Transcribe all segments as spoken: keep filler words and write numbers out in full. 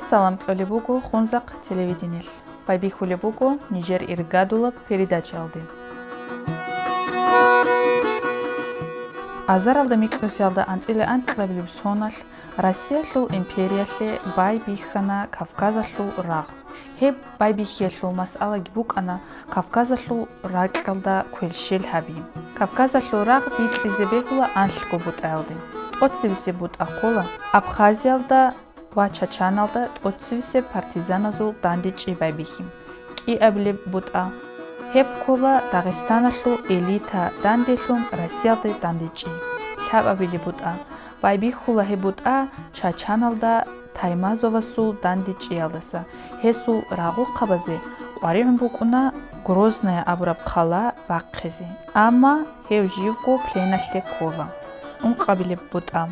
Салам кьолеб буго Хунзахъ телевидениялъ. Байбихьулеб буго нижер иргадулаб передачаялде. Азаралда микьнусиялда анцӀила анкьабилеб соналъ Россиялъул империялъе байбихьана Кавказалъул рагъ. Гьеб байбихьиялъул масъалаги букӀана Кавказалъул ракьалда квелщел гьаби. Кавказалъул рагъ бикьизе бегьула анлъго бутӀаялде. ТӀоцебесеб бутӀа ккола Абхазиялда ва Чачаналда тӀоцебесеб партизаназул дандечӀи байбихьи. КӀиабилеб бутӀа. Гьеб ккола Дагъистаналъул элита данделъун Россиялде дандечӀи. Лъабабилеб бутӀа. Байбихьула гьеб бутӀа Чачаналда Таймазовасул дандечӀиялдаса, гьесул рагъухъабазе къваригӀун букӀуна Грозная абураб хъала бахъизе, амма гьев живго пленалъе ккола. Ункъабилеб бутӀа.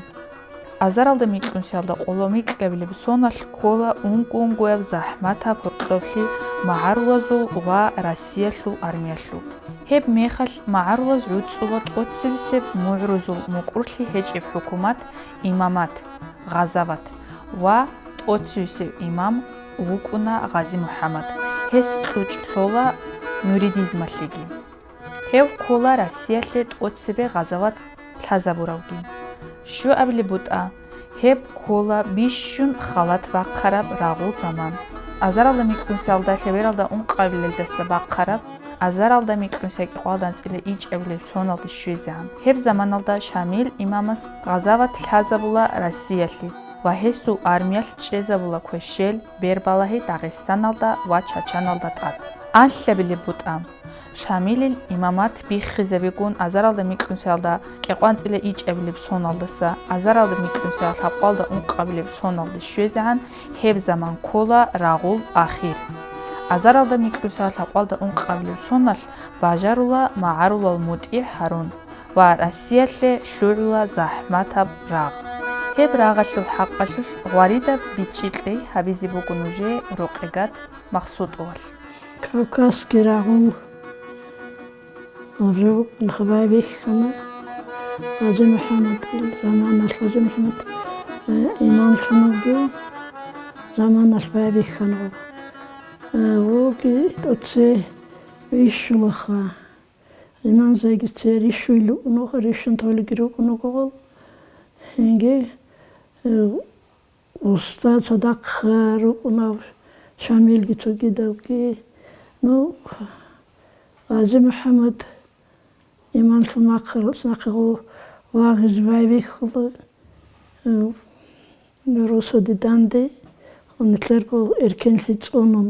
Азаралда микьнусиялда къоло микьабилеб соналъ ккола унго-унгояб захӀматаб гьоркьоблъи магӀарулазул ва Россиялъул армиялъул. Гьеб мехалъ магӀарулаз гӀуцӀула тӀоцебесеб мугӀрузул мукӀурлъи гьечӀеб хӀукумат, имамат, гъазават ва тӀоцевесев имам вукӀуна Гъази МухӀаммад, гьес кьучӀ лъола мюридизмалъеги. Гьев ккола Россиялъе тӀоцебе гъазават лъазабуравги. Щуабилеб бутӀа, гьеб ккола бищун халат бахъараб рагъул заман. Азаралда микьнусиялда лъебералда ункъабилелдаса бахъараб, азаралда микьнусиялда кӀикъоялда анцӀила ичӀабилеб соналде щвезегӀан. Гьеб заманалда Шамил имамас гъазават лъазабула Россиялъе ва гьесул армиялъ чӀезабула квешел, бербалагьи Дагъистаналда ва Чачаналда тӀад. Анлъабилеб бутӀа. Шамилил имамат биххизабигун азаралда микьнусиялда кӀикъоялда анцӀила ичӀабилеб соналдаса азаралда микьнусиялда лъабкъоялда ункъабилеб соналде щвезегӀан, гьеб заман ккола рагъул ахир. Азаралда микьнусиялда лъабкъоялда ункъабилеб соналъ бажарула магӀарулал мутӀигӀ гьарун ва Россиялъе лъугӀула захӀматаб рагъ. Гьеб рагъалъул хӀакъалъулъ гъваридаб бичӀчӀи кьей гьабизе буго нужее, Рокъегат Махсутовалъ. Кавказский рагъул гьаб жо букӀун хабай бихьана. Гъази МухӀаммад заманалъ, Гъази МухӀаммад, э, имамлъун вугев заманалъ байбихьана. Э, вуги тӀоце вищулаха. Имамзайги це рищуйил рукӀун вуго, рищун толиги рукӀун вуго. Гьенги, э, уста цадахъ рукӀунав Шамилги цогидавги. Ну, Гъази МухӀаммад имамлъун вахъарал нахъе гъо вагъизе байбихьула, э, Росаде данде, нилъерго эркенлъи цӀунун,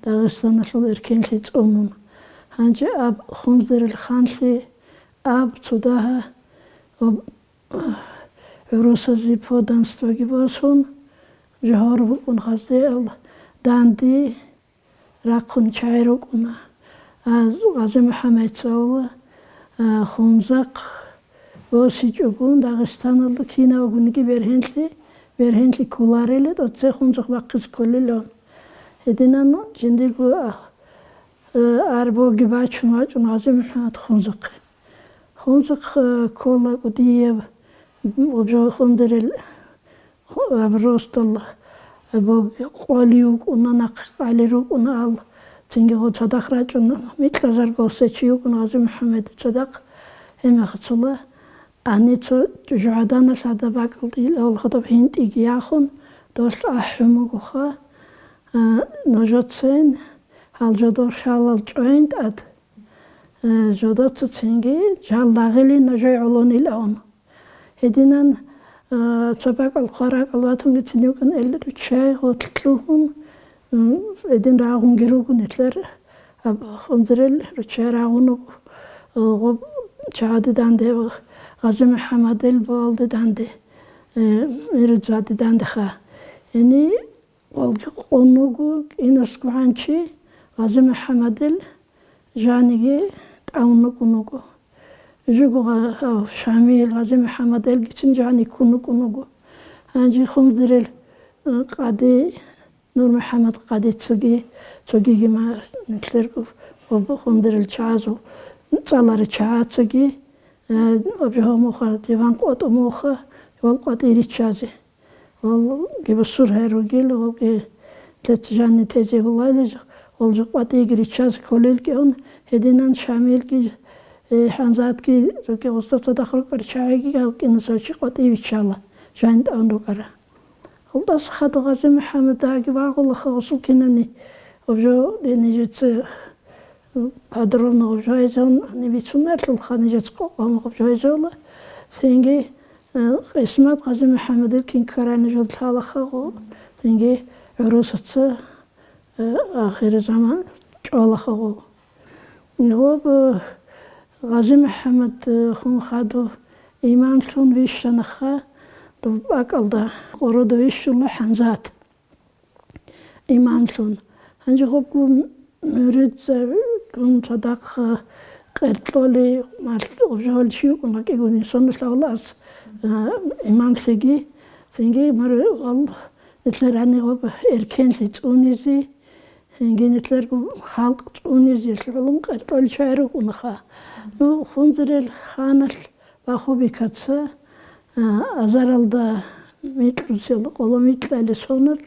Дагъистаналъул эркенлъи цӀунун. Гьанже аб Хунзерил ханлъи аб цо дагьа ва гӀурусазе подданствоги босун, жогьор букӀун гъазеал данде рахъун чагӀи рукӀуна. А Гъази МухӀаммадица абула, а, Хунзахъ босичӀогун Дагъистаналда кинавгониги бергьенлъи, бергьенлъи кколарила, тӀоце Хунзахъ бахъизе кколилан. Гьединан жиндирго, а, э, арбоги бачун вачӀун Гъази МухӀаммад Хунзахъе. Хунзахъ, э, ккола кӀудияб, м, Хунзерил Ху-, аб росдал, аб къвали вукӀуна, нахъ къали рукӀуна ал, цинги гъо цадахъ рачӀун, микьазарго сечи вукӀун Гъази МухӀаммад цадахъ, гьемахъ цола, гьанив цо жугьаданалъ гьадаб бакӀалда ил авлахъадаб гьинтӀиги яхун, долъ ахӀун бугоха, а, нужецин гьал жодор шалал чӀвайин тӀад, а, жодоца цинги жал лагъили нужее гӀолонилаун. Гьединан, а, цо бакӀал хъваракӀал ватунгицин вукӀун эл руччай гъорлъ лъугьун, м, гьедин рагъунги руго нилъер, аб Хунзерил руччай рагъун руго, а, гъоб чагӀаде данде, Гъази МухӀаммадил боалде данде, э, Мирзаде дандеха. Гьениб Гъолги къун вуго, кӀинасго гьанчи Гъази МухӀаммадил жаниги тӀамун вукӀун вуго. Жуго гъа-, гьав Шамил Гъази МухӀаммадилгицин жани ккун вукӀун вуго. Гьанже Хунзерил, э, къади, НурмухӀаммад къадицаги, цогиги ма-, нилъерго Хунзерил чагӀазул цӀаларел чагӀацаги, э, обжогьомуха, диван къотӀумуха, вал къватӀире риччазе. Гьалги бусургьа ругел, гьалги лъеца жанни тезе гьулайла, гьалжи къватӀиги риччазе кколелги ун, гьединан Шамилги, э, ХӀанзатги, руги гъусда цадахъ рукӀар чагӀиги, гьав кӀиназда чи къватӀи виччала, жан тӀан рукӀара. Гьалдаса хадуб Гъази МухӀаммадаги вагъулаха гъусул кинани, обжо де нижеца, э, подробно обжо гьайзавун, гьаниб бицунарлъулха нижеца къо-, къо-, обжо гьайзавула. Цинги, э, къисмат Гъази МухӀаммадил кин ккарай нижел лъалаха гъо, цинги гӀурусаца, э, ахирзаман чӀвалаха гъо. Гъоб, э, Гъази МухӀаммад, э, хун хадуб имамлъун вищанаха доб бакӀалда, къородо вищула ХӀанзат имамлъун. Гьанже гъобгун муридзабигун цадахъ къеркьоли, мал-, гъоб жо гьолчи вукӀун вакӀигун инсанлъавлас, а, имамлъиги, цинги мури-, гъол нилъер гьанигъоб эркенлъи цӀунизе, цинги нилъерго халкъ цӀунизе лъугӀун къеркьоли чагӀи рукӀунаха. Ну, хунзарел ханалъ Бахубикаца, а, азаралда микьусел къоло микьали соналъ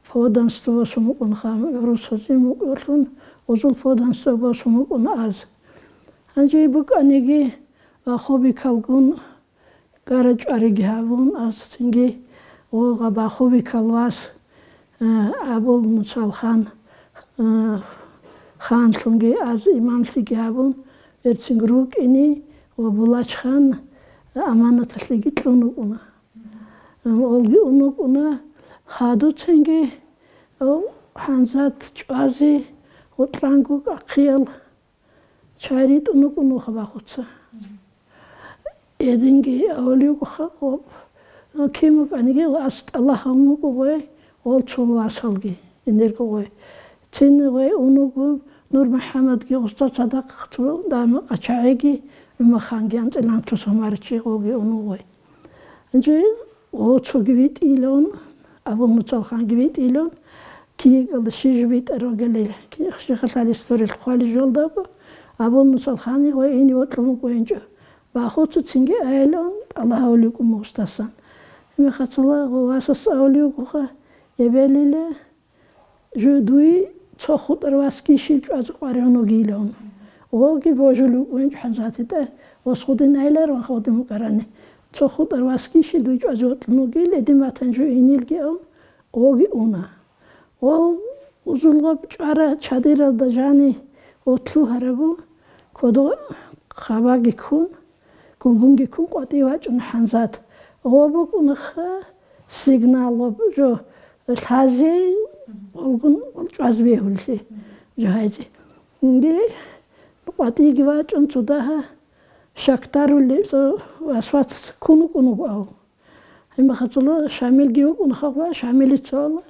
подданство босун букӀун ха, гӀурусазе мукӀурлъун, гъузул подданство босун букӀун аз. Гьанже букӀаниги, Бахубикалгун гара-чӀвариги гьабун, аз цинги гъо-, гъа Бахубикал вас, а, Абул Мусалхан, а, ханлъунги аз имамлъиги гьабун, берцинги рукӀине ва Булач хан аманаталъеги кьун вукӀуна. Олги ун вукӀуна, хадуцинги, о, ХӀанзат чӀвазе гъутӀранго кӀахъиял чагӀи ритӀун вукӀун вуха Бахуца. Гьединги авулев вуха гъоб. Кин вукӀаниги ас тӀалаб гьабун вуго гъой, гъол цо васалги, инерго гъой. Цин гъой ун вуго Нур МухӀаммадги, гъусда цадахъ цо дама къачагӀиги, ГӀумаханги анцӀила анцӀусамарчи гъоги ун вугой. Гьанже гъо цоги витӀилан, Абу Мусалханги витӀилан, кигала щижу битӀарав гелел, ки-, Шихалъал историял хъвали жолдаго, Абу Мусалхани гъой ине вокьун вугоинчӀо. Бахуца цинги айилан, тӀалаб гьавулев вукӀун мугъсдасан. Гьебмехацала гъо васас авулев вугоха, эбелила, жо дуе цо хутӀар васги щил чӀвазе къваригӀун вугилан. Гъоги божулев вукӀун ХӀанзатида, ос гъудин айиларван гъодин вукӀарани. Цо хутӀар васги щил дуе чӀвазе вокьун вугил, эдин ватан жо инилги ан, гъоги уна. Гъо узулгъоб чӀвара чадиралда жани гъо лъугьарабу, кодо хабаги ккун, гулгунги ккун къватӀив вачӀун ХӀанзат. Гъо букӀунаха сигнал, гъоб жо лъазе, гъолгун чӀвазе бегьуллъи жо гьайзе. Инги къватӀиги вачӀун цо дагьа щакдарулеб цо васвас ккун вукӀун вуго ав. Гьебмехацала Шамилги вукӀун хагъва, Шамилица вала,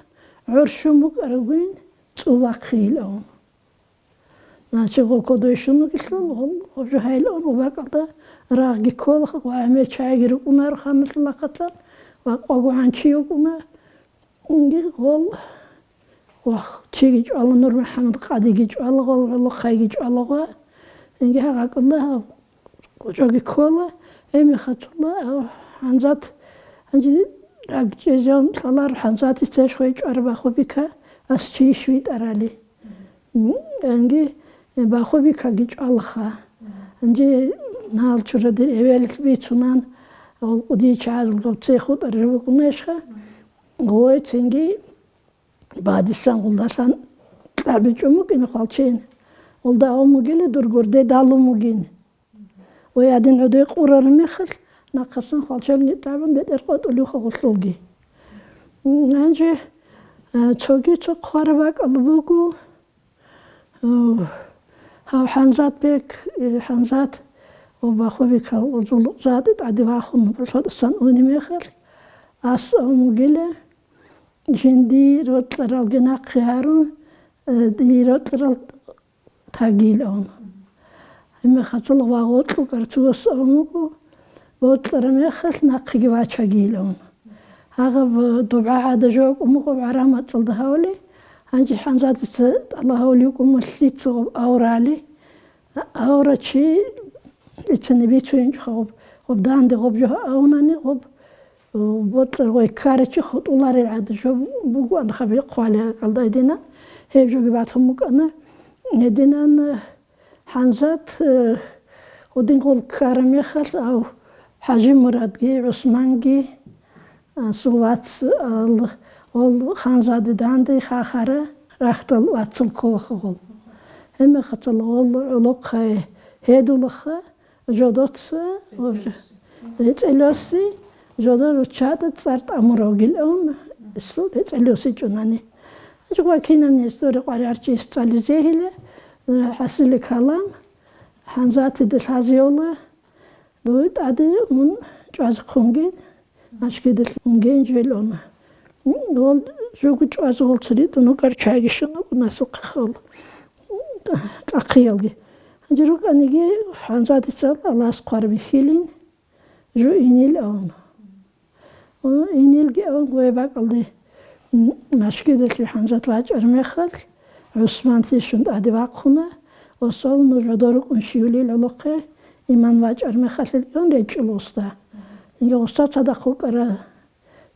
гӀорщун букӀарабгойин цӀу бахъейилан. Значит, гъол кодой щун вугелъул, гъол гъоб жо гьайилан ва бакӀалда рагъги ккола, ва гӀемер чагӀиги рукӀунаро ханлъулахъалъан, ва къого гӀанчи вукӀуна, инги гъол, вах, чиги чӀвала, Нур МухӀаммад къадиги чӀвала, гъол гӀолохъайги чӀвала гъва, инги гьагъакӀалда Кучоги ккола, гьебмехацала, а, ХӀанзат, гьанже рагчӀезегӀан кьалар ХӀанзатица щвей чӀвар Бахубика, ас чи щвитӀарали. М, гьанги Бахубикаги чӀвалаха. Гьанже нал чурадир эвел бицунан, гъол кӀудиял чагӀазул гъабцӀи хутӀараб букӀунайищха? Гъой цинги бадисан гъулдалъан кьабичӀун букӀина хвалчен. Гъулда авун бугила дур гурде далун бугин. Ва гьадин гӀодой къурараб мехалъ, нахъасан хвалчанги тӀабун бетӀер къотӀулевха гъулъулги. Гьанже, а, цоги цо хъвараб бакӀал буго, а, гьав ХӀанзат бек, э, ХӀанзат ва Бахубикал узул затӀи тӀаде вахун лъотӀасан унеб мехалъ, ас авун бугила, жиндир рокьаралги нахъе гьарун, э, дир рокьарал тагилан. Гьебмехацал ва гъоркьу карцугас абун буго, бокьараб мехалъ нахъеги вачагилан. Гьагъаб дубгӀа гӀада жо букӀун буго гӀараб мацӀалда гьавли, гьанже ХӀанзатица тӀалаб гьавли вукӀун мун лъица гъоб аврали, авра чи лъицани бицунчӀха гъоб, гъоб данде гъоб жо авнани гъоб Бокьаргъой ккарачи хутӀуларел гӀадаб жо бугоан хаб хъвалиякалда гьединан, гьеб жоги батун букӀана. Гьединан ХӀанзат, э, гьудин гъол ккараб мехалъ, ав ХӀажимурадги, ГӀусманги, а, сул вацал, гъол ХӀанзаде данде хахара рахьдал вацал кколаха гъол. Гьебмехацал гъол гӀолохъай гьедулаха, жодоца, гьечӀелоси, жодор руччада цӀар тӀамуравгилан, гьечӀелоси чӀунани. Гьанже ва кинаб несдоре къваригӀарчи цӀализе гьила, э, хӀасили калам, ХӀанзатиде лъазеяла, дуе тӀаде мун чӀвазехъунги, машгидалъ унги инжелъуна. Гъол жугу чӀвазегъул цере дун вукӀар чайги щун вукӀунасухъе хал кӀахъиялги. Гьанже рукӀаниги ХӀанзатица Аллагьас хъварабихьилин, жо инил авун. О, инилги авун гъое бакӀалде, м, машгидалъе ХӀанзат вачӀар мехалъ, ГӀусман тишун тӀаде вахъуна, осал нуж жодор рукӀун щивлил гӀолохъе, имам вачӀар мехалъ гьелъун речӀчӀула гъосда. Гьанже гъосда цадахъ вукӀара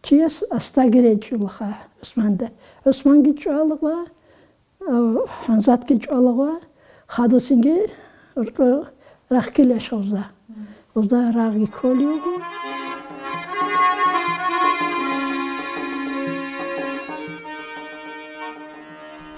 чияс асдаги речӀчӀулаха ГӀусманда. ГӀусманги чӀвала ва ХӀанзатги чӀвала ва хадусинги рахкилеш гъозда. Гъозда рагъги кколев вуго.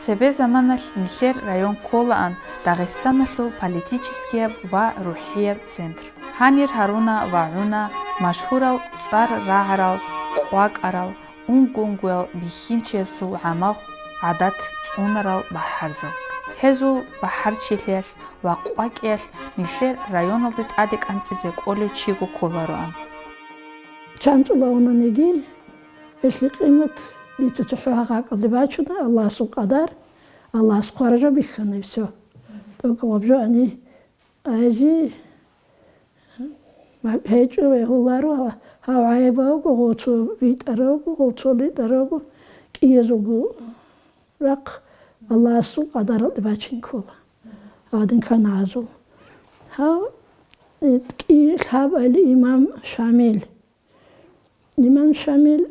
Цебе заманалъ нилъер район кколаан Дагъистаналъул политическияб ва рухӀияб центр. Гьанир гьаруна ва гӀуна машгьурал цӀар рагӀарал, къвакӀарал, унго-унгоял бихьинчиясул гӀамал, гӀадат, цӀунарал бахӀарзал. Гьезул бахӀарчилъиялъ ва къвакӀиялъ нилъер районалде тӀаде кӀанцӀизе кӀолев чиго кколароан. ЧанцӀула унаниги, гьелъи къимат дица цохӀо гьагъакӀалде бачуна, Аллагьасул къадар, Аллагьас хъвараб жо бихьана, и всё. Только гъаб жо ани Ази гьечӀо, вегьуларо, гьав гӀайиб авго, гъолцо витӀаравго, гъолцо литӀаравго, кӀиязулго рахъ Аллагьасул къадаралде бачин ккола. Гьадин ккана гьазул. Гьав, э, кӀи лъабали имам Шамил. Имам Шамил,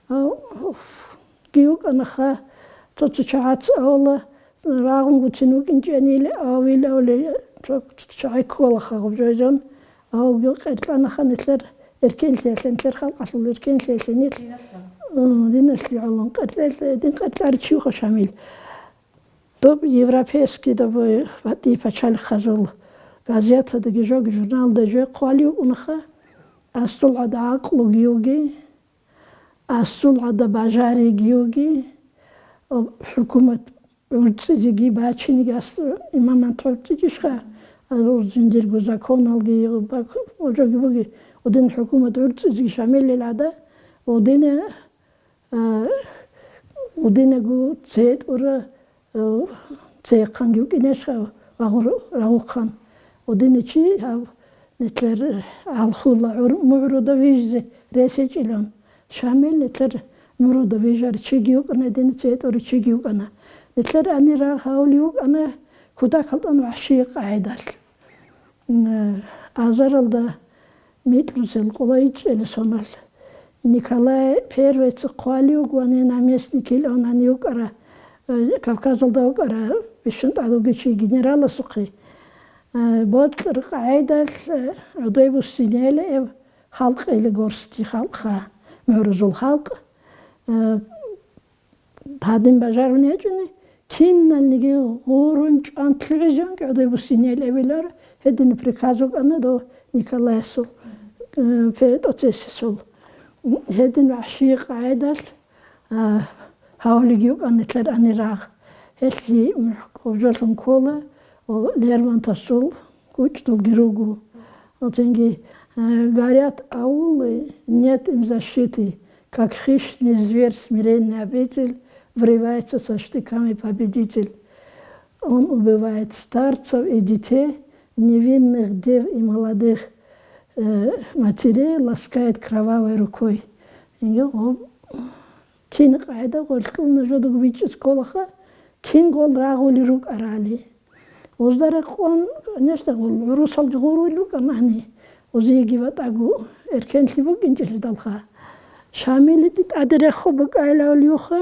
а, уф, гьев вукӀанаха, цо-цо чагӀаца авала, рагъунгутин вукӀинчӀанила, авила, авила, цо-, цо-, чагӀи кколаха гъубжайзан, авги къеркьанаха нилъер эркенлъиялъе, нилъер халкъалъул эркенлъиялъе нилъ. Диналъе. М, диналъе гӀолон къеркьа-, дин къеркьаричи вуха Шамил. Доб европейский доб батӀи пачалихъазул газетадаги жоги журналда жо хъвали вукӀунаха, асул гӀада гӀакълуги вуги, асул гӀада бажариги вуги, хӀукумат гӀурцӀизеги бачиниги ас-, имамант гӀурцӀичӀищха, азул жиндирго законалги бак-, жоги буги, удин хӀукумат гӀурцӀизеги Шамилил гӀада, удин А, удинего цетӀура, а, цехъанги вукӀинеша вагъур-, рагъухъан. Удине чи гьав нилъер гӀалхула гӀур-, мугӀруда вижзе ресечӀилан. Шамил нилъер мугӀруда вижар чиги вукӀана, дине цетӀура чиги вукӀана. Нилъер ани рагъ гьавли вукӀана кутакалдан вахӀши къагӀидалъ. М, азаралда микьрусел къулайчӀел соналъ Николай Первойца хъвали вугони наместникил онани вукӀара, э, Кавказалда вукӀара бищун тӀадуги чи генераласухъе. Э, бокьар къагӀидалъ, э, гӀодой буссинелев халкъ или горстий халкъха, мугӀрузул халкъ. Э, Гьадин бажарун гьечӀони, киналниги гъурун чӀван лъугӀизеян кӀодой буссинел эвилар, гьедин приказ вукӀана дов Николаясул, э, пе-, тӀоцесесул. Гьедин вахӀши къагӀидалъ, а, гьавлиги вукӀана нилъер ани рагъ. Гьелъи хъубжалъун ккола, о, Лермонтовсул кучӀдулги руго. Цинги, э, горят, аулы, нет им защиты, как хищный зверь смиренный обитель, врывается со штыками победитель. Он убивает старцев и детей, невинных дев и молодых, э, матерей ласкает кровавой рукой. Йо, кин къайда гъоркьуна жодого бичӀчӀиз кколаха, кин гъол рагъули рукӀарали. Гъозда рекъон, конечно, гъурусалги гъуруй рукӀана гьани. Гъозиеги батӀаго эркенлъи букӀинчӀелъидалха, Шамилиде тӀаде рехун букӀайилавулевха,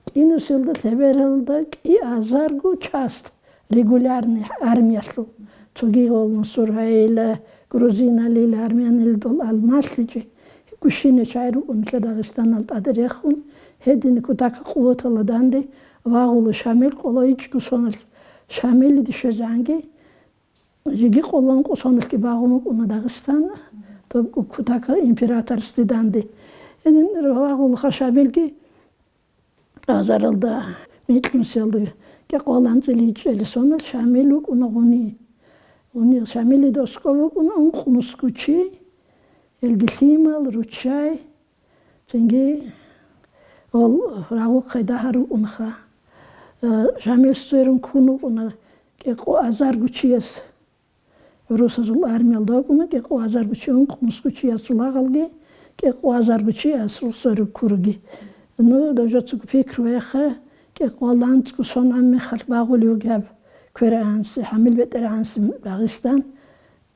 кӀинусиялда лъебералда кӀиазарго часть регулярный армиялъул, цоги гъол мусульманайила, грузиналила, армянила дол алмаслъичӀи, гущине чай рукӀун нилъер Дагъистанал тӀаде рехун, гьедин кутакаб къуваталда данде вагъула Шамил къоло ичӀго соналъ. Шамилиде щвезегӀанги, жеги къоло ункъо соналъги багъун вукӀуна Дагъистан, доб кутакаб императорствоялда данде. Гьедин вагъулаха Шамилги, азаралда, микьнусиялда, кӀикъоялда анцӀила ичӀелесоналъ Шамил вукӀуна гъуни. Гъуни Шамилида аскӀоб вукӀуна ункънусго чи, гьелги лъимал, руччай, цинги гъол рагъухъе дагьар рукӀунха. Э, Шамил сверун ккун вукӀуна кӀикъоазарго чияс. ГӀурусазул армиялда вукӀуна кӀикъоазарго чи, ункънусго чиясул лагъалги, кӀикъоазарго чиясул сверун ккурги. Ну, дажоцаго пикру гьеха, кӀикъоялда анцӀго сон гьаб мехалъ багъулев вугеб кверагӀанси, Шамил бетӀергьанси Дагъистан.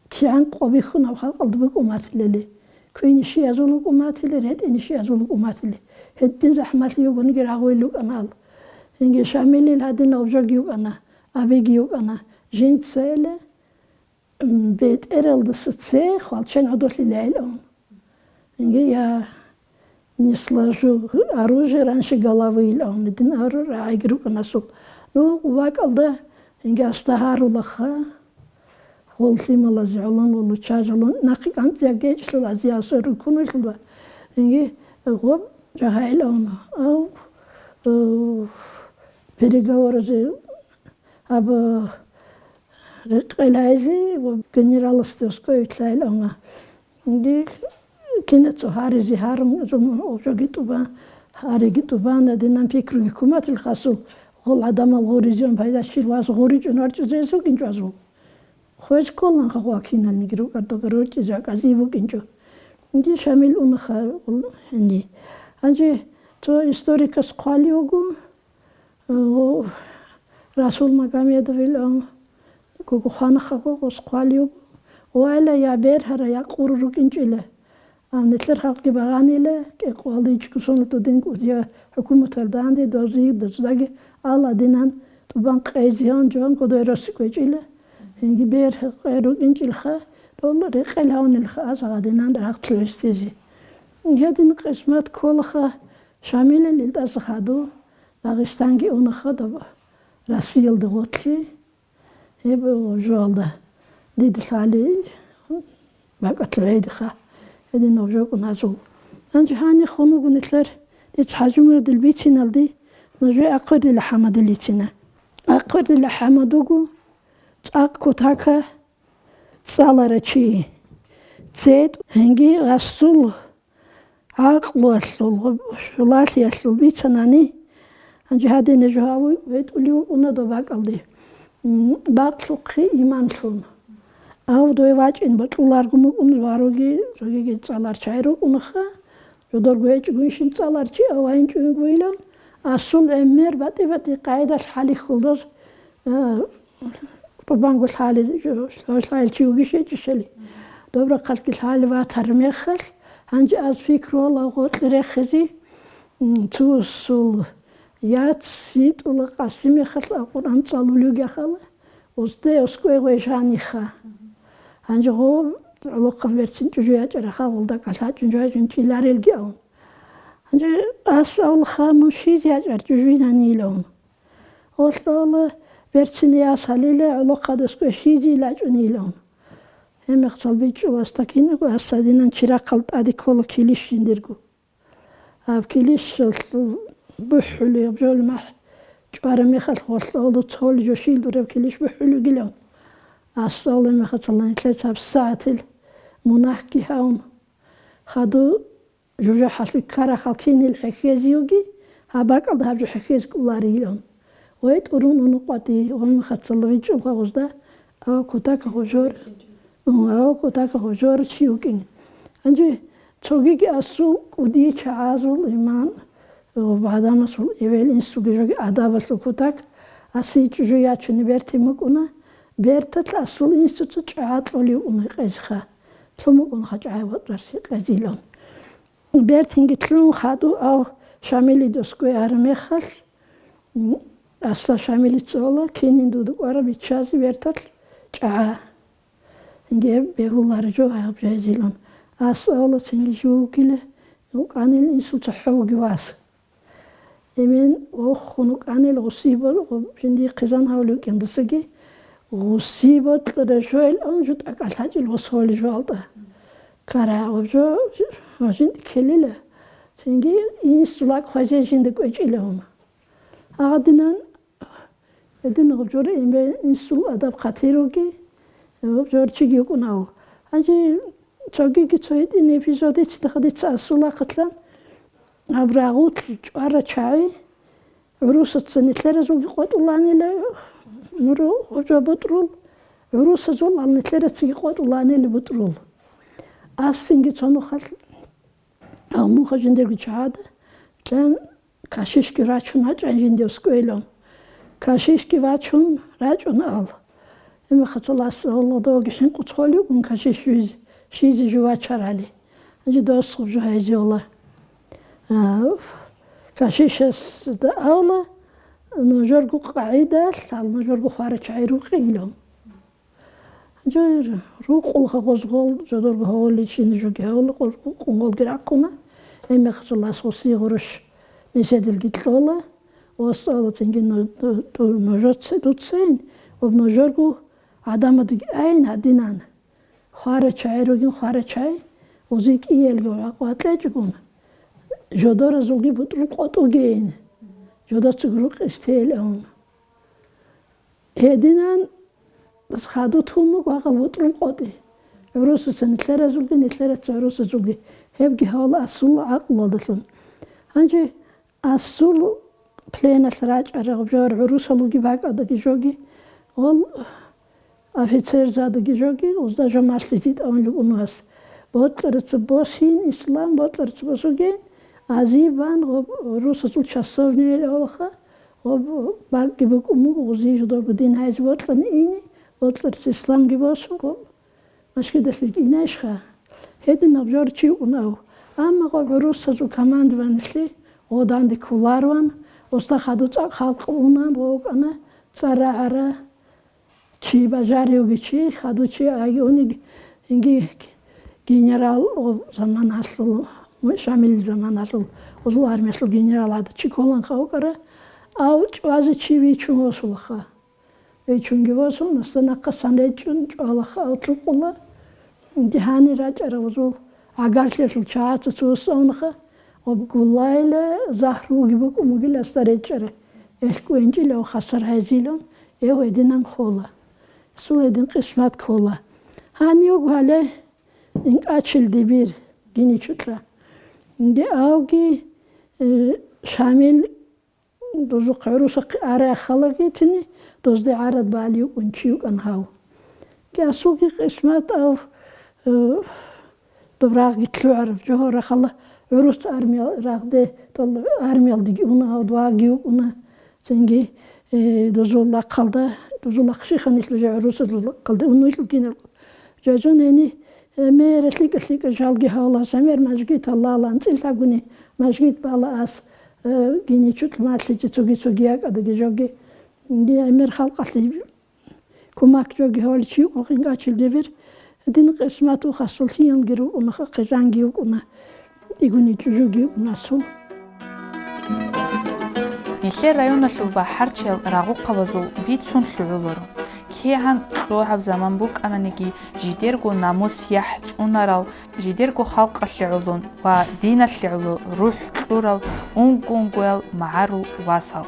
КигӀан къо бихьун гьаб халкъалда букӀун батилали, квен ишиязул вукӀун батили, ретӀен ишиязул вукӀун батили. Гьедин захӀмалъи йигониги рагъуйил рукӀана ал. Гьинги Шамилил гьадинав жоги йукӀана, абиги йукӀана. Жинцайила, м, бетӀералдаса цее хвалчен гӀодолъилайилан. Гьинги я не сложу оружие раньше головы илан, гьедин ару рагӀиги рукӀана асул. Ну, вакӀалда гьинги асда гьарулаха, гъол лъималазе гӀолон, гъол луччазе гӀолон, нахъе кӀанцӀияб гечӀлъул азиясул рукунулъул ва гьинги гъоб жагьаилан. Ав, э, переговоразе аб рекъелайзе ва генераласде оскӀоветлъайилан. Гьанже кинацо гьаризе гьарун, жоги тӀубан, гьариги тӀубан, гьадинан пикруги ккун батилха асул, гъол гӀадамал гъуризеян пайда щиб вас гъуричӀун вачӀизе гьез вукӀинчӀо азул. Хвез кколанха гъо киналниги рукӀардагар рорчӀизе акӀазе букӀинчӀо. Гьанже Шамил унаха гъол гьанже. Гьанже цо историкас хъвалев вуго, О, Расул Магомедовил, о, гугу хванаха гъо-, гъос хъвалев. Вайла я бергьара, я къуру рукӀинчӀила. Ам нилъер халкъги багъанила, кӀикъоялда ичӀго соналъ дудин кӀудияв хӀукуматалда данде дози доздаги ал гьадинан тӀубан къезегӀан жан кодой росси кӀвечӀила. Гьинги бергьа къе рукӀинчӀилха, дол рекъел гьавнилха аз гьадинан рагъ лъугӀизе. Гьедин къисмат кколаха Шамилил илдаса хадув. Дагъистанги унаха доб Россиялда гъорлъе, гьеб жоялда дида лъали бакӀалъ гӀедиха, гьединав жо кӀун азул. Гьанже гьанихун вуго нилъер, дица ХӀажумурадил бициналде нужее Ахъвердил АхӀамадил бицина. Ахъвердил АхӀамад вуго цӀакъ кутака цӀалара чи. ЦетӀ гьенги гъасул гӀакълуялъул, щулалъиялъул бицанани, гьанже гьадине жо гьаву ветӀулев вукӀуна доб бакӀалде, м, бакълъухъе имамлъун. Ав дой вачӀин бакьуларгун букӀун, варуги, цогиги цӀалар чай рукӀунаха, жодорго гьечӀогунщин цӀалар чи, ав вайинчӀунгойилан, асул гӀемер батӀи-батӀи къайдалъ хӀалихьулдоз, а, Къурбангу лъали, лъалел чи вугищ гьечӀищали. Доб рахъалъги лъали ватар мехалъ, гьанже аз пикрула гъоркье рехизе, м, цо сул яц йитӀула къаси мехалъ а Къуръан цӀалулев гьехала, устде оскӀой гъвей жаниха. Гьанже гъо гӀолохъан верцин чӀужу ячӀарахал гъолда кӀалъачӀун жугьажун чӀиларелги авун. Гьанже ас авлха мун щизе ячӀар чӀужуйнанилан. Гъолъола берцинияс гьалила гӀолохъадасго щизи лачӀунилан. Гьеб мехалъ бичӀчӀуласда кинаго асадинан чирахъал тӀаде ккола килищ жиндирго. Гьаб килищалъул бухӀулеб жол махӀ чӀвараб мехалъ гъолъола цоли жо щил дуреб килищ бухӀулигилан. Асала мехалъ нилъеца гьаб сагӀатил мунагьги гьавун, хаду жужахӀалъи ккарахъал кинил хӀехьезиюги, гьаб бакӀалда гьаб жо хӀехьез кӀоларилан. Гъой тӀурун унукъватӀи, гъой мехацалла вичӀулха гъозда, ава кутака гъужор, ава кутака гъужор чи вукӀин. Гьанже цогиги асул кӀудияй чагӀазул иман, гӀадамасул эвел инсулги жоги адабалъул кутак, аси чӀужу ячуни берти мукӀуна, берталъ асул инсуца чӀагӀа кьолев уна гьекъезеха. лъумукӀун хачӀай ватӀарси къезилан. Бертинги лъун хадув ав Шамилидосго яра мехалъ, м, асла Шамилицола кинин дуда кӀвара биччазе верталъ чӀагӀа. Гьеб бегьулар жо гьаб жайзилан. Асла авла цинги жугила, укӀанил инсул цохӀо вуги вас. Эмен вохун вукӀанил гъусибал, жиндие хъизан гьавли вукӀиндасаги, гъусибал кьара жоял ан жутӀа кӀалъачӀил гъусгъоли жоалда. Кара гъуб жо, жинди келила. Цинги инсул лакӀ хвазе жинда кӀвечӀила гьуна. Агъадинан, гьедин гъуб жора имбе инсул адаб хъатируги, гъуб жор чиги вукӀунав. Гьанже цогиги цо гьитӀин эпизодица дахадица асула хъатлан, гьаб рагъулъ чӀвара чагӀи, гӀурусаца нилъеразулги къотӀуланила, муру гъуб жо бутӀрул, гӀурусазул ал нилъерацаги къотӀуланила бутӀрул. Асинги цо нухалъ Гьалмухъа жиндирго чагӀада кьан кашишги рачун гьачӀан жиндев скӀвелан. Кашишги вачун рачӀун ал. Гьимахъацалас гьалладоги хӀинкъу цолъугун кашиш жуйзе, щизе жувачарали. Гьанже досхъуб жо гьайзеола. А, кашишасда авла, нужерго къагӀидалъ, гьал нужерго хварачагӀи рукъилан. Жо рукъулха гъозгъол жодорго гьаволичи нужеги гьавола, къулгъолги рахъуна. Гьебмехалъ Аллагьас гъосие гъурущ меседилги кьола. Ва асъалу цинги ну-, ну-, ну-, нужеца дуцайин, ва нужерго гӀадамадги айин гьадинан. ХварачагӀи ругин хварачагӀи, узи кӀиялги вакъвакьечӀгун, жодоразулги бутӀрул къотӀугейин, жодацаго рукъис тейилан. Гьединан хадув тун буго гьагъал бутӀрул къотӀи. ГӀурусаца нилъеразулги, нилъераца гӀурусазулги. Гьебги гьавола асул гӀакълуялдалъун. Гьанже асул пленалъ рачӀарал жо гӀурусалуги бакӀалдаги жоги, гъол офицерзадаги жоги, узда жо малъизе тӀамун рукӀун вас. Бокьараца босин, ислам бокьараца босугейин, азибан гъоб гӀурусазул часовниял авлаха, Гъоб бакӀги букӀун буго, гъузи жодорго дин гьайзе бокьани ини, бокьарас исламги босун, гъоб машгидалъе инайищха? Гьединаб жо чи вукӀунав. Амма гъоб гӀурусазул командованиялъе гъоданде кколароан, оста хадув цӀакъ халкъ унан, гъо вукӀана цӀар рагӀара. Чи бажаревги чи, хадув чи аги уни, инги генерал заманалъул, Шамил заманалъул, гъузул армиялъул генерал гьадав чи кколанха вукӀара, ав чӀвазе чи вичун восулаха. Вичунги восун, настанахъасан речӀчӀун чӀвалаха, ав лъукъула. Инги гьанир рачӀарав гъузул гӀагарлъиялъул чагӀаца цо вуссавунаха, гъоб гуллайила, загьруги букӀун бугила асда речӀчӀара. Элъ кӀвенчӀила ва хасар гьайзилан, гьев гьединан ккола. Асул гьедин къисмат ккола. Гьанив гьале инкъачил дибир гиничутӀа. Инги авги, э, Шамил дозухъ гӀурусахъе арай халаги тини, дозде гӀарад бали вукӀун чи вукӀан гьав. Кьасулги къисмат ав, э, доб рагъги лъугӀараб жо гьорахъала гӀурус армиял рагъде, тол армиялдеги уна гьав, дваги вукӀуна. Цинги, э, дозул лахъалда, дозул лахъшихъанилъ уже гӀурусазул лахъалда унуйлъул кинал. Жажун гьени, э, мера лъикӀа-лъикӀа жалги гьавла, самер мажгит гьалала, анцӀил лъабгуни мажгит бала ас, э, гиничутӀ малъичи цоги-цоги якӀадаги жоги. Гьемер халкъалъе кумак жоги гьавали чи вукӀун къинкъачил дибир. Гьедин къисмат вухасуллъиянги рукӀунаха, хъизанги вукӀуна. Игуни чӀужуги вукӀун асул. Нилъер районалъул бахӀарчиял рагъухъабазул бицун лъугӀуларо. КигӀан лъугӀаб заман букӀананиги, жидерго намус-яхӀ цӀунарал, жидерго халкъалъе гӀоло ва диналъе гӀоло рухӀ кьурал унго-унгоял магӀарул васал.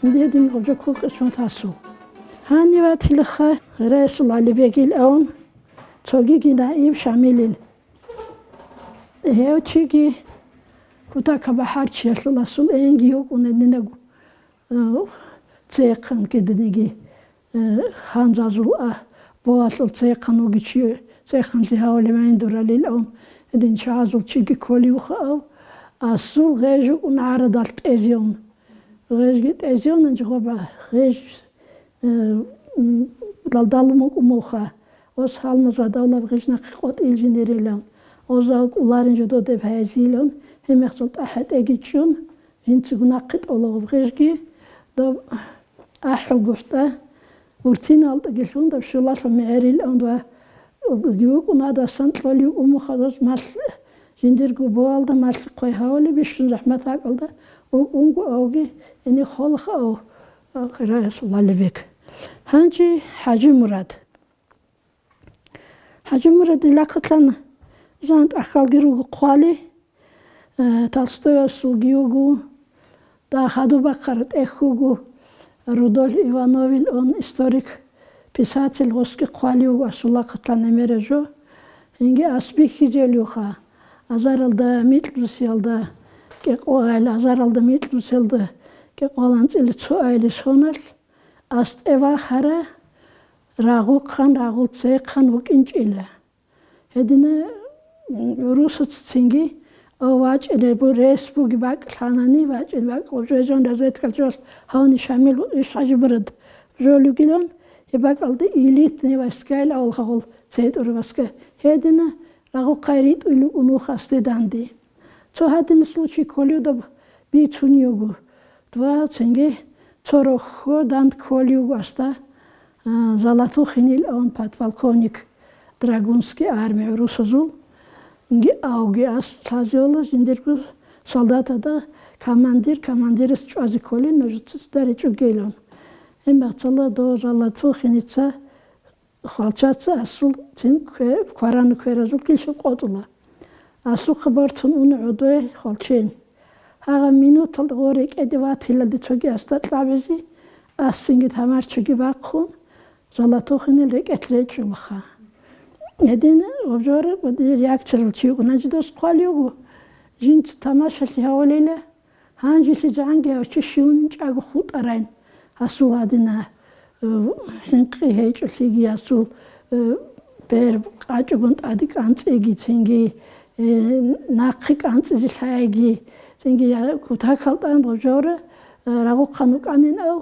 Гьедин гъожа ккол къисмат асул. Гьанив ватилаха Гъирайсул ГӀалибегил авун, цогиги наиб Шамилил. Гьев чиги кутака бахӀарчиялъул асул энги йокӀуна динагу, э, цехъан киданиги, э, ханзазул, а, боалъул цехъан вугичи, цехъанлъи гьавали майин дуралил ун, гьедин чагӀазул чиги кколевха ав, асул гъеж вукӀун гӀарадал тӀезеун. Гъежги тӀезеун, анчи гъоба гъеж, э, м, далдалун вукӀун муха. Ос гьалмазадавлаб гъиж нахъе къотӀил жинерилан, озал кӀуларин жо додеб гьайзилан, гьеб мехалъ тӀахӀетӀеги чӀун, жинцаго нахъе тӀолаб гъижги, доб АхӀул гуртӀа, Уртиналдеги лъун, доб щулалъул мегӀерилан ва вукӀун гьадасан кьолев умухадаз малъ-, жиндирго боалда малъихъ хъвай гьавали бищун захӀмат гьакӀалда вукӀунго авги гьениб холха ав, а, Къираясул Лалибек. Гьанже ХӀажимурад. ХӀажимурад илахъалъан зан тӀахьалги руго хъвали, э, Толстойасулги вуго, дагьадуб бахъараб тӀехь вуго, Рудольф Ивановил он историк, писатель, гъосги хъвали вуго асулахъалъан гӀемера жо. Гьинги ас бихьизелюха, азаралда микьрусиялда кӀикъоайилан, азаралда микьрусиялда кӀикъоялда анцӀила цоайилан соналъ, ас тӀевахара, рагъухъан, рагъул цехъан вукӀинчӀила. Гьедина, м, русуццинги, о, вачӀине бу-, рес буги бакӀ лъанани, вачӀин бакӀ жо-, жон разведкалъ жолъ гьавни Шамил иш ХӀажимурад жолюгилан, гьеб бакӀалда элитный войскайил авал хагъул цей тӀури войска. Гьедина рагъухъай ритӀуй лукӀун вуха асде данде. Цо гьадин случай кколев доб бицунев вуго. Два цинги цо рохьо данд кколев вуго асда, а, Золотухинил авун подполковник Драгунский армия русазул. Инги авги ас лъазеола жиндирго солдатада командир, командирас чӀвазе кколин, нужеца цӀар ричӀогейлан. Гьеб мехалъ до Золотухиница Хвалчаца асул цин кве-, кваранаб кверазул килъу къотӀула. Асухъа бортун уна гӀодой хвалчен. Гьагъа минуталда гъо рекӀеде ватилалде цоги асда кьабизе, ас цинги тамарчиги бахъун, Золотухинил рекӀелъ речӀчӀулаха. Гьедин гъоб жора реакциялъул чи вукӀун гьанже дос хъвалев вуго, жинца тамашалъи гьавулила, ГьанжелъизегӀанги гьав чи щивнин чӀаго хутӀарайн. Гьасул гьадина, э, хӀинкъи гьечӀолъиги, гьасул, э, бер къачӀогун тӀаде кӀанцӀиги, цинги, э, нахъе кӀанцӀизе лъайги, цинги я кутакал тӀан гъожора, э, рагъухъан вукӀанин ав,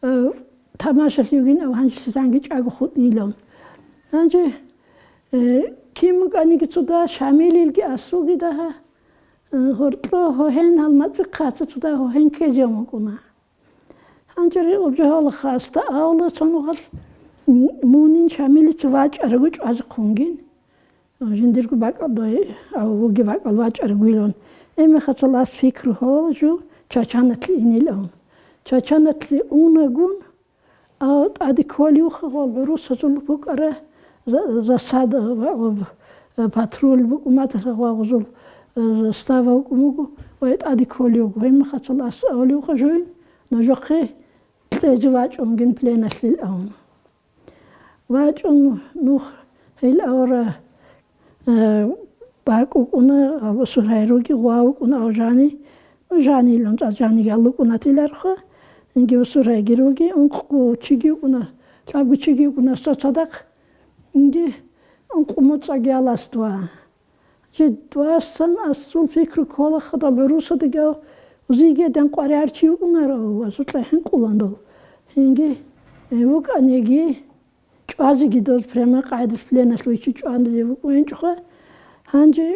э, тамашалъ вугин ав гьанжелъизегӀанги чӀаго хутӀилан. Гьанже, э, кин букӀаниги цо дагь, Шамилилги асулги дагьа, э, гьоркьо гьогьен гьал мацӀихъаца цо дагь гьогьен ккезе мукӀуна. Гьанже гьеб жо гьалахъа асда авла цо нухалъ, м-, мунин Шамилица вачӀарав чӀвазехъунгин, жиндирго бакӀалда, ав вугеб бакӀал вачӀарав вилан. Гьеб мехалъ ас пикру гьавула жо Чачаналъе инилан. Чачаналъе унагун, ав тӀаде кколевха гъол гӀурусазул букӀара за-, засада ва, ва, э, патруль букӀун батарха гъозул, э, застава вукӀун буго ва тӀаде кколев вуго. Гьеб мехалъ ас авлевха жойин, нужехъе кьезе вачӀунгин пленалъил авун. ВачӀун нух гьел авара, э, бакӀ вукӀуна, гьаласул гьайруги гъва вукӀуна ав жани, ну, жанилан цӀа жаниги гьал вукӀунатиларха, инги усул гьайги руги, ункъго чиги вукӀуна, лъабго чиги вукӀуна ста цадахъ, инги ункъго моцӀаги гьалас два. Жидвасан асул пикру ккола хадал гӀурусадигав узиге ден къваригӀарчи вукӀунаро ва сукьа хӀинкъулан дол. Гьинги, э, вукӀаниги, чӀвазеги доз прямо къайдас пленалъ вичи чӀванде вукӀугӀинчӀоха. Гьанже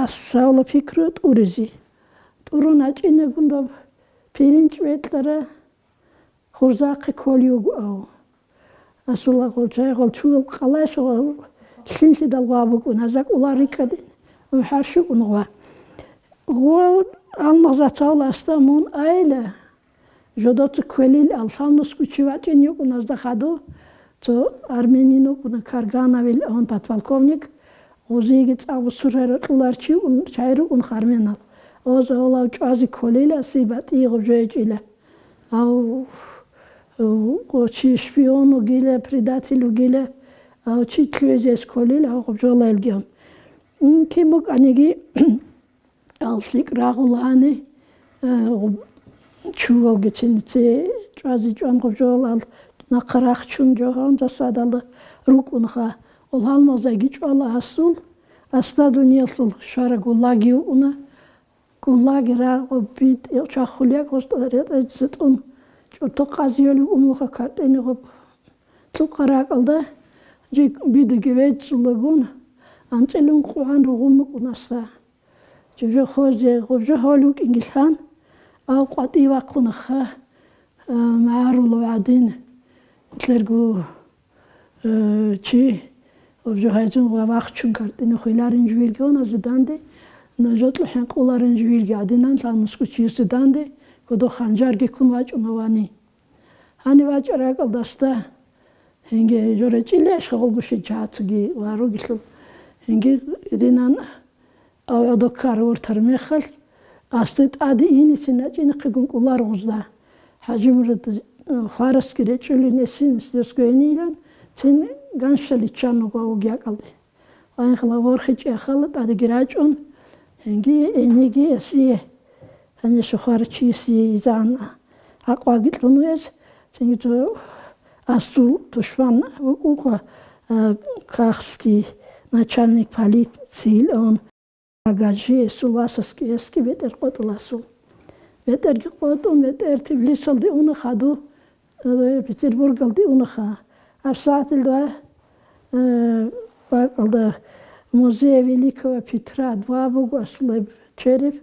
асавла пикру тӀуризе. ТӀурун гьачӀинагун доб пиринч бекьара. Хурзахъе кколев вуго ав. Асула гъолчай гъолчуял къалайшал лъинлъидал гъва букӀун, гьаза кӀулар рикӀкӀадин, гьарщукӀун гъва. Гъо алмагъзацавла асда мун айла, жодоца кквелил алхамнусго чи вачӀин йукӀун азда хадув, цо армянин вукӀуна, Каргановил аван подполковник, гъузиги цӀакъ бусургьара кьулар чи ун, чай рукӀун харминал. Оза олав чӀвази кколила, си батӀи гъоб жойчӀила. Ав, ав, чи шпион вугила, предатель вугила, ав чи лъугӀизе кколила, ав гъоб жолайлгиан. М, кин букӀаниги, ал лъикӀ рагъулани, а, гъоб чувалги цинце чӀвази чӀван гъоб жолал нахъа рахчун жогьан засадалда рукӀунха. Ол гьалмагъзайги чӀвала асул, асда дуниялъул шара гулаги вукӀуна. Гулаги рагъуб битӀи чвахулеб гъоз ретӀе-ретӀе зитӀун, чӀурту къазиюлев умуха картӀени гъуб лъукъа ракӀалда, Жи бидеги вецӀцӀулагун, анцӀила ункъугӀан ругъун букӀунасда. Жиб жо хозе, гъуб жо гьолев вукӀинги лъан, ав къватӀив вахъунаха, а, магӀарулав гӀадин, лъерго, э, чи, гъуб жо гьайзун ва вахчун картӀине хвеларин жуйилги гьоназе данде, но жо кьухӀен къуларин жуйилги гӀадинан лъалмусго чиясе данде, кодо ханжарги ккун вачӀуна вани. Гьанив вачӀарай ракӀалдасда, гьенги жо речӀилищ гъолгущин чагӀацаги ва ругелъул, гьенги гьединан ав гӀодо ккар вортар мехалъ, асде тӀаде инецин рачӀинехъегун кӀолар гъузда. ХӀажимурад, э, хварасги речӀулин эсин, эсдесго гьенилан, цин ганщал иччан руго вугякӀалде. Вайхла ворхичӀей хала тӀадеги рачӀун, гьенги эниги эсие, гьанже хварачиясе изан гӀакъуаги кьун вез, цинги цо асул тушман вукӀуха, а, кахски начальник полициил он, багажи эсул васасги эсги бетӀер къотӀуласул. БетӀерги къотӀун, бетӀер Тбилисалде уна хаду, э, Петербургалде унаха. ГьабсагӀатилда, э, бакӀалда музей Великого Петра два буго асулеб череб.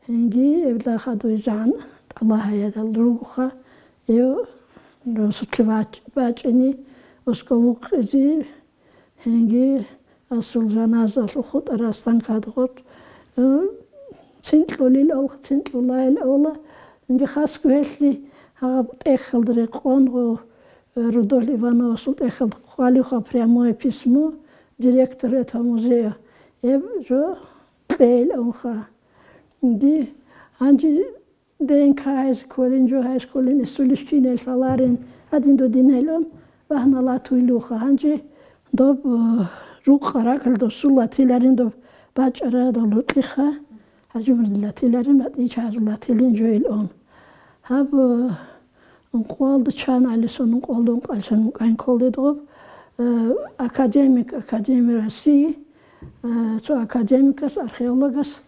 Гьенги эбла хадуйзан тӀалаб гьаядал ругоха, эв росулъе бач-, бачӀине, осго вукъизе, гьенги асул жаназалъул хутӀарасдан кадгъот, э, цинкьулил алх-, цинкьулайил ола, гьенги хасго гьелъи гьаб тӀехьалда рекъон гъо, э, Рудольф Ивановасул тӀехьалда хъвалиха прямое письмо директору этого музея. Эб жо кьейил онха. Ди, гьанже Д Н К гьайз кколин, жо гьайз кколин, эсулищ кинел лъаларин, гьадин додинелъун, вагьналат вилуха. Гьанже доб, э, рукъа ракӀал досул латиларин доб бачӀарадал рукьиха, ХӀажимурадил латиларин, батӀичагӀазул латилин жойил он. Гьаб, э, ункъуалда чан гӀалисон, ункъуалда ункъайсан кӀанколдедгъуб, э, академик, Академия России, э, цо академикас, археологас,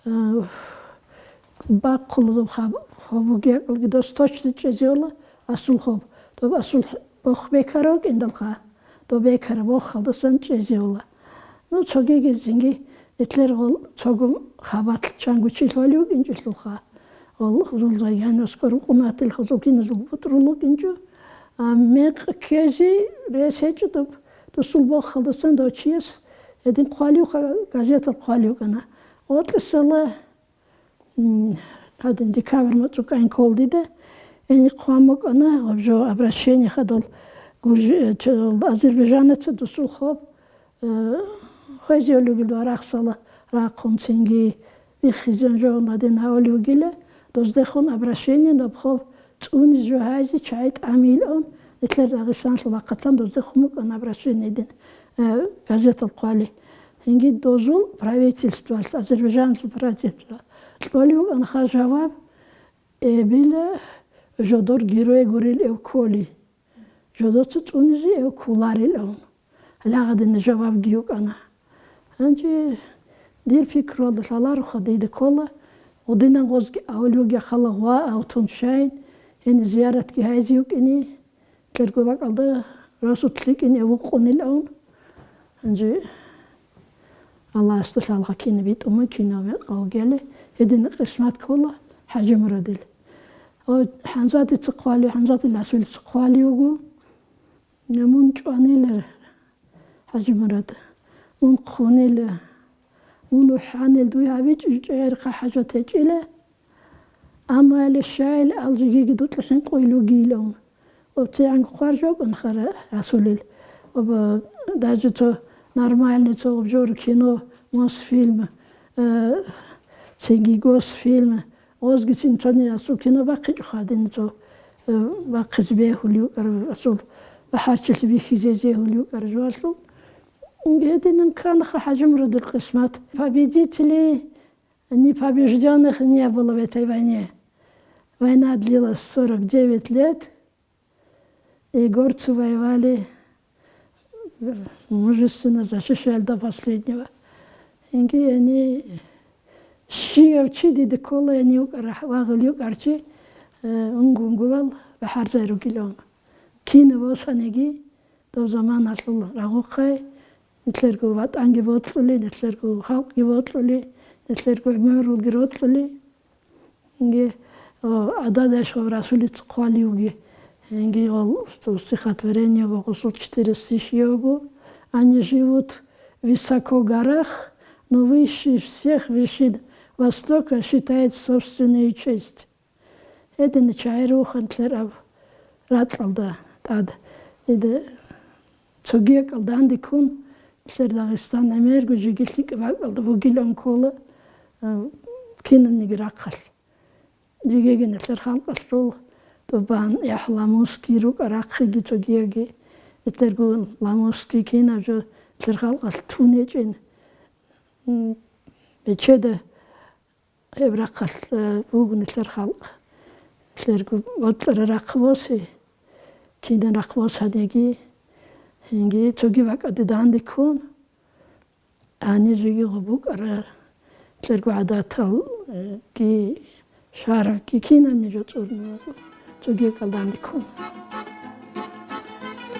э, бахъула доб хаб-, хаб бугекӀалги дос точно чӀезеола асул хаб. Доб асул бохбекарав кӀиндалха, доб бекара бохалдасан чӀезеола. Ну, цогиги зинги, этлер гъол цого хабалъ чанго чи лъолев вукӀинчӀелъулха. Гъол гъузулзай гьанивасго рукъунатил гъузул киназул бутӀрул вукӀинчӀо. А мекъ ккезе рес гьечӀо доб, досул бохалдасан дов чияс гьедин хъвалевха, газетал хъвалев вукӀана. Гъоркьисала М, гьадин, декабрь моцӀукӀайин кколдида, гьенихъ хъван букӀана, гъаб жо обращение хадал гуржи-, э, ч-, азербайджанецаги досул хоб, э, хвезевлъугил ва рахсала рахъун цинги биххизен жо гьадин гьавулев вугила, доздехун обращение наб хоб цӀунизе жо гьайзе чагӀи тӀамилаун, нилъер Дагъистаналъул ахъатан доздехун букӀана обращение гьедин, э, газетал хъвали. Гьенги дозул правительствоялъ, Азербайджанасул правительствоялъ кьолев вукӀана жаваб, эбила жодор герой гурел эв кколи, жодоца цӀунизе эв кколарилан. Гьалагъадина жавабги вукӀана. Гьанже дир пикруялда лъалароха, дида ккола, гъудинан гъозги авулев вугехъала гъва автун щайин, гьениб зияратги гьайзе вукӀине, Кьерго бакӀалда расулъ лъикӀине вукъунилан. Гьанже Аллагьасда лъалха кина битӀума, кинав мекъав геле, гьедин къисмат ккола ХӀажимурадил. О, ХӀамзатица хъвали, ХӀамзатил Расулица хъвали вуго. Мун чӀванила, ХӀажимурад, мун хъунила, мун ухӀанил дуй гьабичӀо чӀегӀерха хӀажат гьечӀила. Амма гьале щайил алжигиги дутӀа хӀинкъуй лугилан. ОцигӀанго хъваржавкӀун хара Расулил. Ва даже цо нормальный цо обзор кино, Мосфильм, э, цинги Госфильм, озгицин цони асул кино бахъичӀо хадин цо, э, бахъизе бегьулев вукӀар асул, бахӀарчилъи бихьизе зегьулев вукӀар жугьалъул. Гьединан кканаха ХӀажимурадил къисмат. Победителей Непобеждённых не было в этой войне. Война длилась сорок девять лет, и горцы воевали, э, мужественно защищали до последнего. Инги они щияв чи дида ккола, они юкӀар-, вагъул юкӀарчи, э, унгу-унгувал бахӀарзай ругилан. Кино босаниги, Дов заманалъул рагъухъай, нилъерго ватӀанги бокьули, нилъерго халкъги бокьули, нилъерго гӀумрулги рокьули. Инги, о, ададаш ва расулица хъваливги. Инги, ол стихотворение, гъосул четыре стишье його. Они живут высоко в горах, но выше всех вершин Востока считает собственную честь. Гьедин чагӀи руханлъараб ракьалда тӀад. Ида цоги якӀал данде ккун, нилъер Дагъистан гӀемерго жеги лъикӀаб бакӀалда бугилан ккола, а, кинабниги рахъалъ. Жегеги нилъер халкъалъул тӀубан яхӀ ламуски рукӀа рахъиги цогиянги, нилъерго ламуски кинаб жо нилъер халкъалъ тун гьечӀин. М, бечеда Гьеб рахъалъ, э, буго нилъер халкъ. Нилъерго бокьараб рахъ босе, кинаб рахъ босаниги, гьенги цоги бакӀалде данде ккун, гьаниб жеги гъо букӀараб, нилъерго гӀадатал, э, ги, шаргӀги кинабниги жо цӀуруна буго. Цогиякалда данде ккун.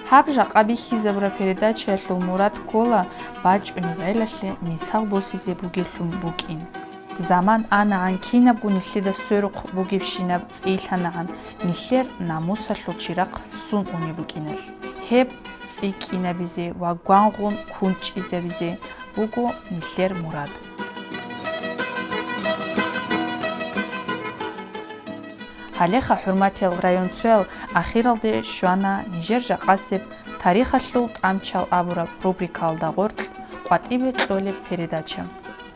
Гьаб жакъа бихьизабураб передачаялъул мурад ккола бачӀунеб гӀелалъе мисал босизе бугеблъун букӀин. Заман анагӀан кинабго нилъеда сверухъ бугебщинаб цӀийлъанагӀан нилъер намусалъул чирахъ сон унеб букӀиналъ. Гьеб цӀикӀкӀинабизе ва гвангъун кунчӀизабизе буго нилъер мурад. Гьалеха, хӀурматиял районцоял, ахиралде щвана нижер жакъасеб «Тарихалъул тӀамчал» абураб рубрикаялда гъоркь къватӀибе кьолеб передача.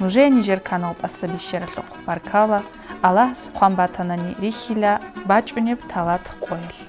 Нужее нижер канал тӀаса бищаралъухъ баркала, Аллагьас хъван батанани рихьила бачӀунеб талат къоялъ.